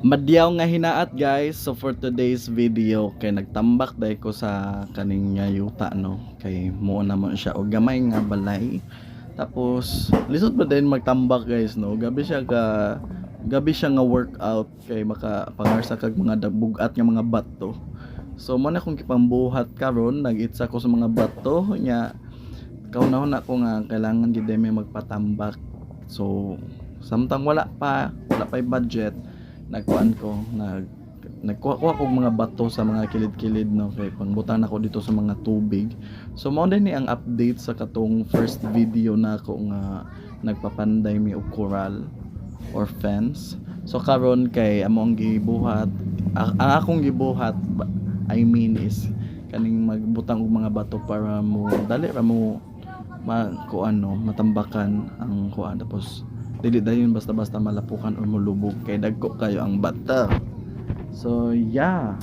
Madyaw nga hinaat, guys. So for today's video kay nagtambak dai ko sa kaning nga yuta, no, kay mo na mo siya og gamay nga balay. Tapos lisod ba din magtambak, guys, no? Gabi siya nga workout kay maka pangarsa kag mga bugat nga mga bato. So mo na akong gipambuhat karon, nag-itsa ko sa mga bato nya kauna ko nga kailangan gid may magpatambak. So samtang wala pa budget, nagkuan ko, nagkuha-kuha kog mga bato sa mga kilid-kilid, no, kay pangbutang nako dito sa mga tubig. So mao din ni ang update sa katong first video nako nga nagpapanday mi og coral or fence. So karon kay amo ang gibuhat, ang akong gibuhat, I mean, is kaning magbutang og mga bato para mo dali ra mo ma kuan, no, matambakan ang kuan, tapos dili dayon basta-basta malapukan or molubog kay dagko kayo ang bata. So yeah,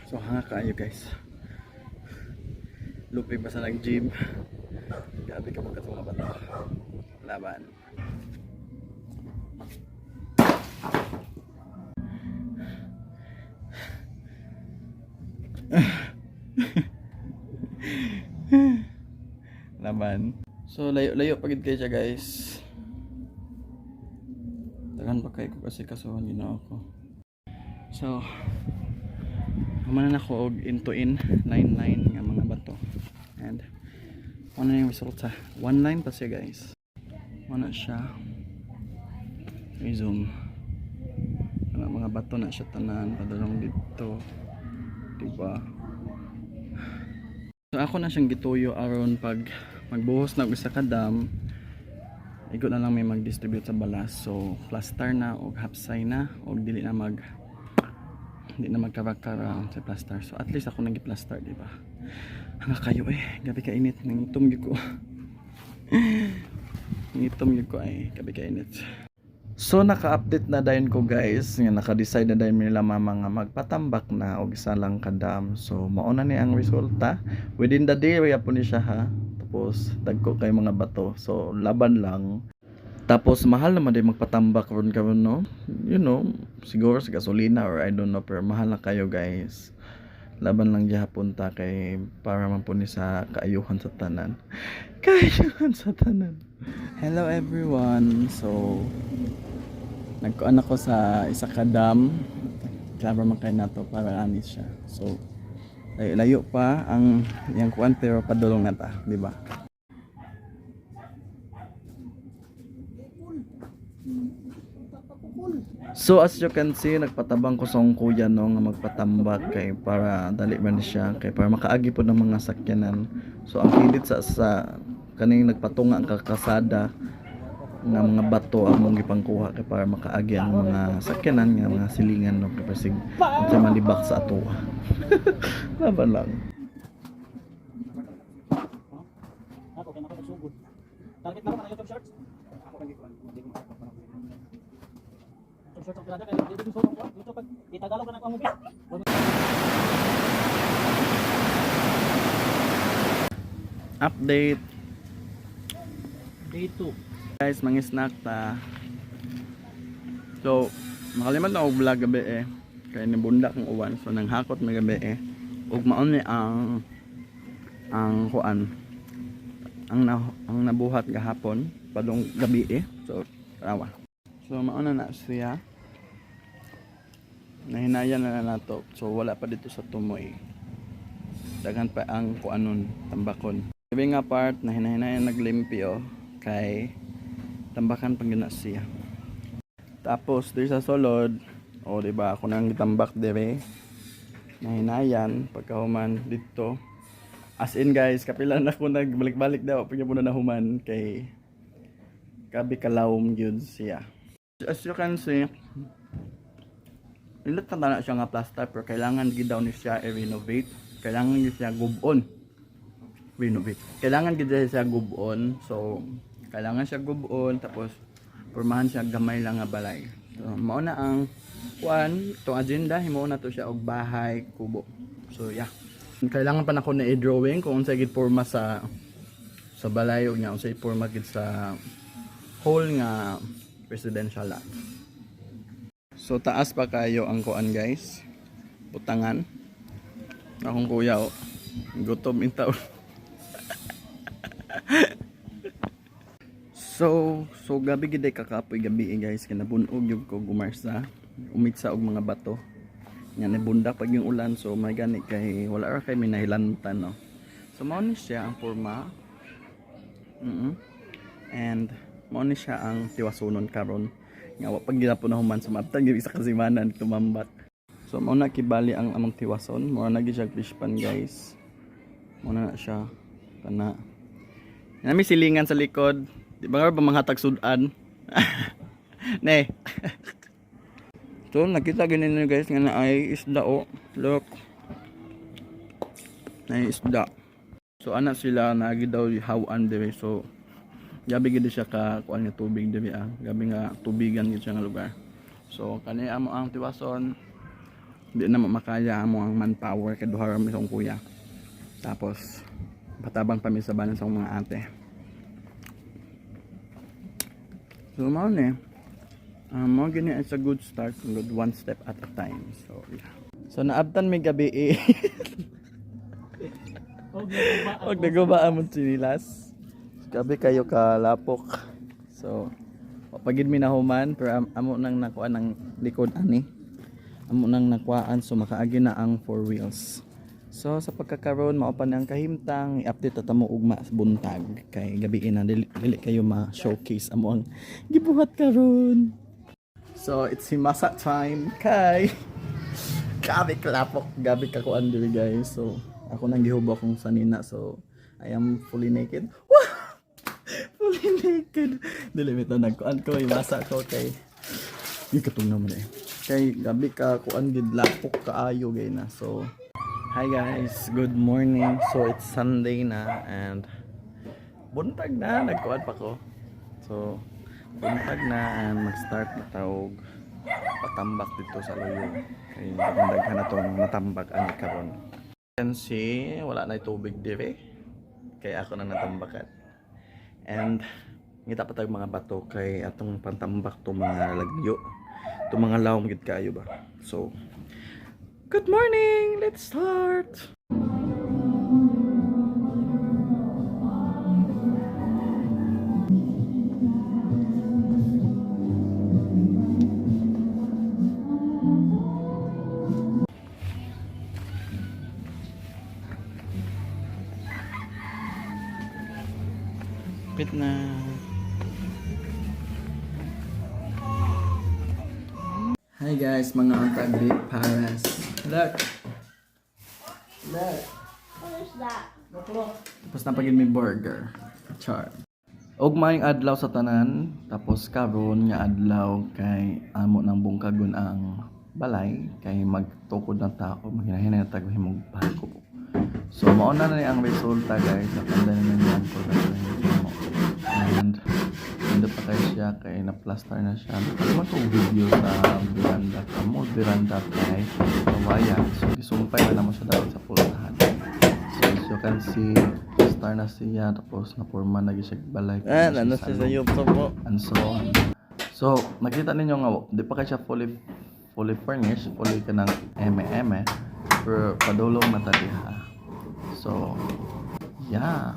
so hanga kaayo, guys. Lupi pa sa nag-gym. Grabe ka mga mga bato. Laban. Laban. So layo-layo pa gid kayo siya, guys. Daghan pa kay ko kasi kasuhan, Ginoo ko. So humanan ako og in to in line line nga mga bato and ano na yung resulta. One line pa siya, guys. Wala siya. I-zoom. Ano, mga bato na siya tanan padulong dito, diba? So ako na siyang gituyo aron pag magbuhos na og isa ka dam, igo na lang may mag-distribute sa balas. So plaster na og hapsay na og dili na magkara-kara sa plaster. So at least ako nang gi-plaster, di ba? Hanga kayo eh, gabi ka init, nangitom gyud ko. Nangitom gyud ko ay gabi ka init. So naka-update na dayon ko, guys, nga naka-decide na dayon nila mama nga magpatambak na og isa lang ka dam. So mao na ni ang resulta. Within the day po ni siya ha. Tapos dagko kay mga bato. So laban lang. Tapos mahal naman din magpatambak ron karon, no. Siguro sa gasolina or I don't know, pero mahal na kayo, guys. Laban lang gihapon ta kay para man po ni sa kaayuhan sa tanan. Kaayuhan sa tanan. Hello everyone. So nagkuan ako sa isa ka dam. Klaro man kay nato para ani siya. So layo, layo pa ang iyang kuan pero padulong na ta, di ba? So as you can see, nagpatabang ko sa akong kuya, no, nga magpatambak kay para dali man siya kay para makaagi pod ng mga sakyanan. So ang kilid sa kaning nagpatunga ang kakasada nga mga bato ang mong gipangkuha kay para makaagi ang mga sakyanan nga mga silingan, no, kay pasig unsa man libak sa atoa. Laban lang. Ako kay nakapagsugod. Target na ko na YouTube Shorts. Ako kay gikuan. YouTube Shorts ang pirada kay dito gusto ko dito pag itagalog na ako ang movie. Update. Day 2. Guys, mga snack ta. So, makalimot na og vlog gabi eh. Kay nibunda kong uwan. So, nanghakot may gabi eh. Ug maon ni ang kuan. Ang nabuhat gahapon padung gabi eh. So, tarawa. So, maon na na siya. Nahinaya na na nato. So, wala pa dito sa tumoy. Daghan pa ang kuanon, tambakon. Gabi nga part, nahinahinayan naglimpyo kay tambakan pang gina siya. Tapos diri sa sulod, o di ba ako nang gitambak dire. Nahinayan pagkahuman dito. As in, guys, kapila na ako nagbalik-balik daw pag na nahuman kay kabi kalawom gyud siya. As you can see, ilat na na siya nga plaster pero kailangan gid daw ni siya i-renovate. Kailangan gid siya gubon. Renovate. Kailangan gid siya gubon. So, kailangan siya gubon tapos pormahan siya gamay lang nga balay. So, mao na ang kuan, itong agenda, himuon na to siya og bahay kubo. So, yeah. Kailangan pa nako na i-drawing kung unsay gid porma sa balay ug nya unsay porma gid sa whole nga residential lot. So taas pa kayo ang kuan, guys. Butangan. Akong kuya oh. Gutom in taon. So gabi gid ay kakapoy gabi eh, guys, kay nabunog yung ko gumarsa. Umitsa og mga bato. Nya nibundak pag yung ulan, so may gani kay wala ra kay minahilantan, no. So mao ni siya ang porma. And mao ni siya ang tiwasunon karon. Nga wa pag gihapon na human, sumabtan gyud isa ka semana tumambak. So mao na kibali ang among tiwason, mao na gyud siya fish pan, guys. Mao na na siya kana. Nami silingan sa likod. Di ba nga ba mga sudan? Ne. So nakita gani ninyo, guys, nga naay isda oh. Look. Naay isda. So ana sila naagi daw hawan dire, so gabi gid siya ka kuan nga tubig dire ah. Gabi nga tubigan gid siya nga lugar. So kani amo ang tiwason. Di na makaya amo ang manpower kay duha ra mi sa akong kuya. Tapos patabang pa mi sa banan sa akong mga ate. So mao ni. Mo gini, it's a good start, good one step at a time. So yeah. So naabtan may gabi eh. Og naguba. Og naguba among tsinilas. Gabi kayo kalapok. So pagid mi nahuman pero amo nang nakuha ng likod ani. Amo nang nakuhaan, so makaagi na ang four wheels. So sa pagkakaroon mao pa nang kahimtang, i-update ta mo ugma sa buntag kay gabi na dili, dili kayo ma-showcase amo ang gibuhat karon. So it's himasa time kay gabi klapok, gabi kakuan diri, guys. So ako nang gihubo akong sanina, so I am fully naked. Wah! Fully naked. Dili bitaw, nagkuan ko, himasa ko kay di katong naman eh. Kay gabi ka kuan gid, lapok kaayo gay na. So hi guys, good morning. So it's Sunday na and buntag na, nagkuan pa ko. So buntag na and mag-start na tawg patambak dito sa luyo. Kay daghan na tong natambak ani karon. Can see, wala na tubig dire. Kay ako na natambakan. And ngita pa tag mga bato kay atong pantambak to mga lagyo. To mga lawom gid kaayo ba. So good morning, let's start. Pit na. Hi guys, mga antagli paras. Look. Look. What is that? Tapos napagin may burger. Char. Og maayong adlaw sa tanan, tapos karon nga adlaw kay amo nang bungkagon ang balay kay magtukod ng tao, maghinahinay na tag himog barko. So mao na ni ang resulta, guys, sa kanda na nang ko mo. And hindi pa kayo siya kay na-plaster na siya. Nakalimutan ko video sa veranda kamo, veranda kay kawayan. So gisumpay na namo siya dapat sa pultahan. So as you can see, star na siya, tapos napurma na gyud siya balay. Ah, nano siya sa YouTube po. And so on. So, nakita ninyo nga, di pa kay siya fully fully furnished, fully ka ng eme-eme, pero padulong na ta diha. So, yeah.